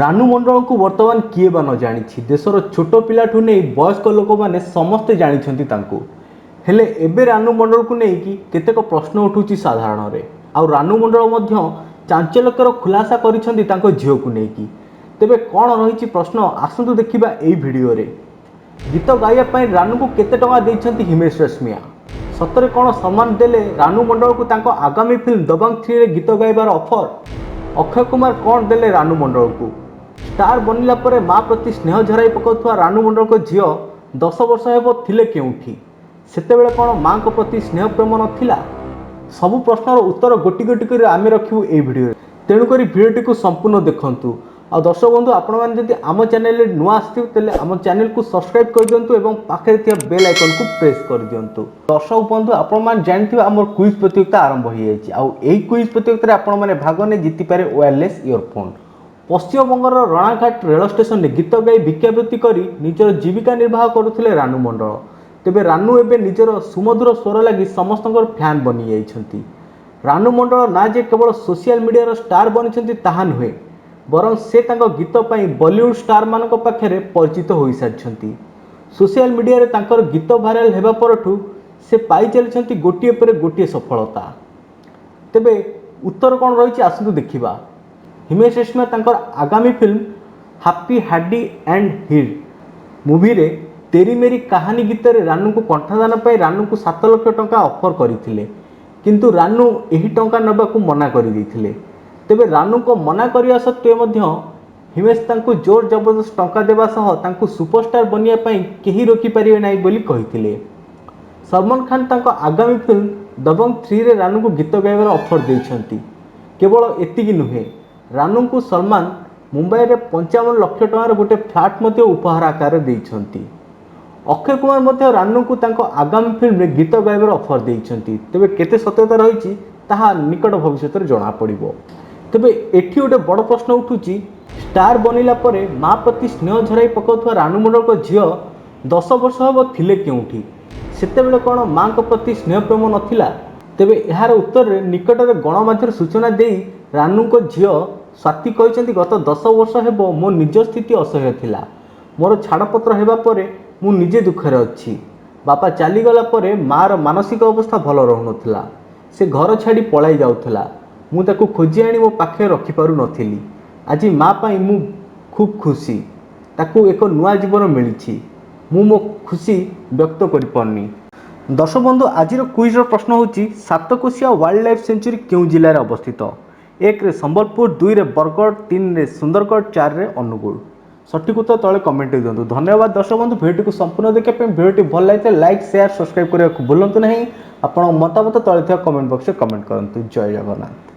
ରାନୁ ମଣ୍ଡଳଙ୍କୁ ବର୍ତ୍ତମାନ କିଏ ବା ନ ଜାଣିଛି? ଦେଶର ଛୋଟ ପିଲାଠୁ ନେଇ ବୟସ୍କ ଲୋକମାନେ ସମସ୍ତେ ଜାଣିଛନ୍ତି ତାଙ୍କୁ। ହେଲେ ଏବେ ରାନୁ ମଣ୍ଡଳକୁ ନେଇକି କେତେକ ପ୍ରଶ୍ନ ଉଠୁଛି ସାଧାରଣରେ। ଆଉ ରାନୁ ମଣ୍ଡଳ ମଧ୍ୟ ଚାଞ୍ଚଲ୍ୟକର ଖୁଲାସା କରିଛନ୍ତି ତାଙ୍କ ଝିଅକୁ ନେଇକି। ତେବେ କ'ଣ ରହିଛି ପ୍ରଶ୍ନ, ଆସନ୍ତୁ ଦେଖିବା ଏଇ ଭିଡ଼ିଓରେ। ଗୀତ ଗାଇବା ପାଇଁ ରାନୁଙ୍କୁ କେତେ ଟଙ୍କା ଦେଇଛନ୍ତି ହିମେଶ ରେଶମିଆ? ସତରେ କ'ଣ ସଲମାନ ଦେଲେ ରାନୁ ମଣ୍ଡଳକୁ ତାଙ୍କ ଆଗାମୀ ଫିଲ୍ମ ଦବଙ୍ଗ 3ରେ ଗୀତ ଗାଇବାର ଅଫର? ଅକ୍ଷୟ କୁମାର କ'ଣ ଦେଲେ ରାନୁ ମଣ୍ଡଳକୁ? ଷ୍ଟାର ବନିଲା ପରେ ମା ପ୍ରତି ସ୍ନେହ ଝରାଇ ପକାଉଥିବା ରାନୁ ମଣ୍ଡଳଙ୍କ ଝିଅ 10 ବର୍ଷ ହେବ ଥିଲେ କେଉଁଠି? ସେତେବେଳେ କ'ଣ ମାଙ୍କ ପ୍ରତି ସ୍ନେହ ପ୍ରେମ ନଥିଲା? ସବୁ ପ୍ରଶ୍ନର ଉତ୍ତର ଗୋଟି ଗୋଟି କରି ଆମେ ରଖିବୁ ଏଇ ଭିଡ଼ିଓରେ। ତେଣୁକରି ଭିଡ଼ିଓଟିକୁ ସମ୍ପୂର୍ଣ୍ଣ ଦେଖନ୍ତୁ। ଆଉ ଦର୍ଶକ ବନ୍ଧୁ, ଆପଣମାନେ ଯଦି ଆମ ଚ୍ୟାନେଲରେ ନୂଆ ଆସିଥିବେ, ତାହେଲେ ଆମ ଚ୍ୟାନେଲକୁ ସବସ୍କ୍ରାଇବ୍ କରିଦିଅନ୍ତୁ ଏବଂ ପାଖରେ ଥିବା ବେଲ୍ ଆଇକନ୍କୁ ପ୍ରେସ୍ କରିଦିଅନ୍ତୁ। ଦର୍ଶକ ବନ୍ଧୁ, ଆପଣମାନେ ଜାଣିଥିବେ, ଆମର କୁଇଜ୍ ପ୍ରତିଯୋଗିତା ଆରମ୍ଭ ହୋଇଯାଇଛି। ଆଉ ଏହି କୁଇଜ୍ ପ୍ରତିଯୋଗିତାରେ ଆପଣମାନେ ଭାଗ ନେଇ ଜିତିପାରେ ୱାୟାରଲେସ୍ ଇୟରଫୋନ୍। ପଶ୍ଚିମବଙ୍ଗର ରଣାଘାଟ ରେଳ ଷ୍ଟେସନରେ ଗୀତ ଗାଇ ଭିକ୍ଷାବୃତ୍ତି କରି ନିଜର ଜୀବିକା ନିର୍ବାହ କରୁଥିଲେ ରାନୁ ମଣ୍ଡଳ। ତେବେ ରାନୁ ଏବେ ନିଜର ସୁମଧୁର ସ୍ୱର ଲାଗି ସମସ୍ତଙ୍କର ଫ୍ୟାନ୍ ବନିଯାଇଛନ୍ତି। ରାନୁ ମଣ୍ଡଳ ନା ଯେ କେବଳ ସୋସିଆଲ ମିଡ଼ିଆର ଷ୍ଟାର ବନିଛନ୍ତି ତାହା ନୁହେଁ, ବରଂ ସେ ତାଙ୍କ ଗୀତ ପାଇଁ ବଲିଉଡ୍ ଷ୍ଟାରମାନଙ୍କ ପାଖରେ ପରିଚିତ ହୋଇସାରିଛନ୍ତି। ସୋସିଆଲ ମିଡ଼ିଆରେ ତାଙ୍କର ଗୀତ ଭାଇରାଲ ହେବା ପରଠୁ ସେ ପାଇ ଚାଲିଛନ୍ତି ଗୋଟିଏ ପରେ ଗୋଟିଏ ସଫଳତା। ତେବେ ଉତ୍ତର କ'ଣ ରହିଛି, ଆସନ୍ତୁ ଦେଖିବା। ହିମେଶ ରେଶମିଆ ତାଙ୍କର ଆଗାମୀ ଫିଲ୍ମ ହାପି ହାଡି ଆଣ୍ଡ ହିର୍ ମୁଭିରେ ତେରି ମେରି କାହାନୀ ଗୀତରେ ରାନୁଙ୍କୁ କଣ୍ଠଦାନ ପାଇଁ ରାନୁଙ୍କୁ 7 ଲକ୍ଷ ଟଙ୍କା ଅଫର କରିଥିଲେ। କିନ୍ତୁ ରାନୁ ଏହି ଟଙ୍କା ନେବାକୁ ମନା କରିଦେଇଥିଲେ। ତେବେ ରାନୁଙ୍କ ମନା କରିବା ସତ୍ତ୍ୱେ ମଧ୍ୟ ହିମେଶ ତାଙ୍କୁ ଜୋର ଜବରଦସ୍ତ ଟଙ୍କା ଦେବା ସହ ତାଙ୍କୁ ସୁପରଷ୍ଟାର ବନିବା ପାଇଁ କେହି ରୋକିପାରିବେ ନାହିଁ ବୋଲି କହିଥିଲେ। ସଲମାନ ଖାନ ତାଙ୍କ ଆଗାମୀ ଫିଲ୍ମ ଦବଙ୍ଗ 3ରେ ରାନୁଙ୍କୁ ଗୀତ ଗାଇବାର ଅଫର ଦେଇଛନ୍ତି। କେବଳ ଏତିକି ନୁହେଁ, ରାନୁଙ୍କୁ ସଲମାନ ମୁମ୍ବାଇରେ 55 ଲକ୍ଷ ଟଙ୍କାର ଗୋଟେ ଫ୍ଲାଟ୍ ମଧ୍ୟ ଉପହାର ଆକାରରେ ଦେଇଛନ୍ତି। ଅକ୍ଷୟ କୁମାର ମଧ୍ୟ ରାନୁଙ୍କୁ ତାଙ୍କ ଆଗାମୀ ଫିଲ୍ମରେ ଗୀତ ଗାଇବାର ଅଫର ଦେଇଛନ୍ତି। ତେବେ କେତେ ସତ୍ୟତା ରହିଛି, ତାହା ନିକଟ ଭବିଷ୍ୟତରେ ଜଣାପଡ଼ିବ। ତେବେ ଏଠି ଗୋଟେ ବଡ଼ ପ୍ରଶ୍ନ ଉଠୁଛି, ଷ୍ଟାର ବନିଲା ପରେ ମା ପ୍ରତି ସ୍ନେହ ଝରାଇ ପକାଉଥିବା ରାନୁ ମଣ୍ଡଳଙ୍କ ଝିଅ 10 ବର୍ଷ ହେବ ଥିଲେ କେଉଁଠି? ସେତେବେଳେ କ'ଣ ମାଙ୍କ ପ୍ରତି ସ୍ନେହ ପ୍ରେମ ନଥିଲା? ତେବେ ଏହାର ଉତ୍ତରରେ ନିକଟରେ ଗଣମାଧ୍ୟମରେ ସୂଚନା ଦେଇ ରାନୁଙ୍କ ଝିଅ ସ୍ୱାତି କହିଛନ୍ତି, ଗତ 10 ବର୍ଷ ହେବ ମୋ ନିଜ ସ୍ଥିତି ଅସହ୍ୟ ଥିଲା। ମୋର ଛାଡ଼ପତ୍ର ହେବା ପରେ ମୁଁ ନିଜେ ଦୁଃଖରେ ଅଛି। ବାପା ଚାଲିଗଲା ପରେ ମାଆର ମାନସିକ ଅବସ୍ଥା ଭଲ ରହୁନଥିଲା। ସେ ଘର ଛାଡ଼ି ପଳାଇ ଯାଉଥିଲା। ମୁଁ ତାକୁ ଖୋଜି ଆଣି ମୋ ପାଖରେ ରଖିପାରୁନଥିଲି। ଆଜି ମା ପାଇଁ ମୁଁ ଖୁବ୍ ଖୁସି। ତାକୁ ଏକ ନୂଆ ଜୀବନ ମିଳିଛି। ମୁଁ ମୋ ଖୁସି ବ୍ୟକ୍ତ କରିପାରୁନି। ଦର୍ଶକ ବନ୍ଧୁ, ଆଜିର କୁଇଜ୍ର ପ୍ରଶ୍ନ ହେଉଛି, ସାତକୋଶିଆ ୱାଇଲ୍ଡ ଲାଇଫ୍ ସାଙ୍କଚୁଆରୀ କେଉଁ ଜିଲ୍ଲାରେ ଅବସ୍ଥିତ? ଏକରେ ସମ୍ବଲପୁର, ଦୁଇରେ ବରଗଡ଼, ତିନିରେ ସୁନ୍ଦରଗଡ଼, ଚାରିରେ ଅନୁଗୁଳ। ସଠିକ୍ ଉତ୍ତର ତଳେ କମେଣ୍ଟ ଦିଅନ୍ତୁ। ଧନ୍ୟବାଦ ଦର୍ଶକ ବନ୍ଧୁ, ଭିଡ଼ିଓଟିକୁ ସମ୍ପୂର୍ଣ୍ଣ ଦେଖିବା ପାଇଁ। ଭିଡ଼ିଓଟି ଭଲ ଲାଗିଥିଲେ ଲାଇକ୍, ସେୟାର, ସବସ୍କ୍ରାଇବ୍ କରିବାକୁ ଭୁଲନ୍ତୁ ନାହିଁ। ଆପଣଙ୍କ ମତାମତ ତଳେ ଥିବା କମେଣ୍ଟ ବକ୍ସରେ କମେଣ୍ଟ କରନ୍ତୁ। ଜୟ ଜଗନ୍ନାଥ।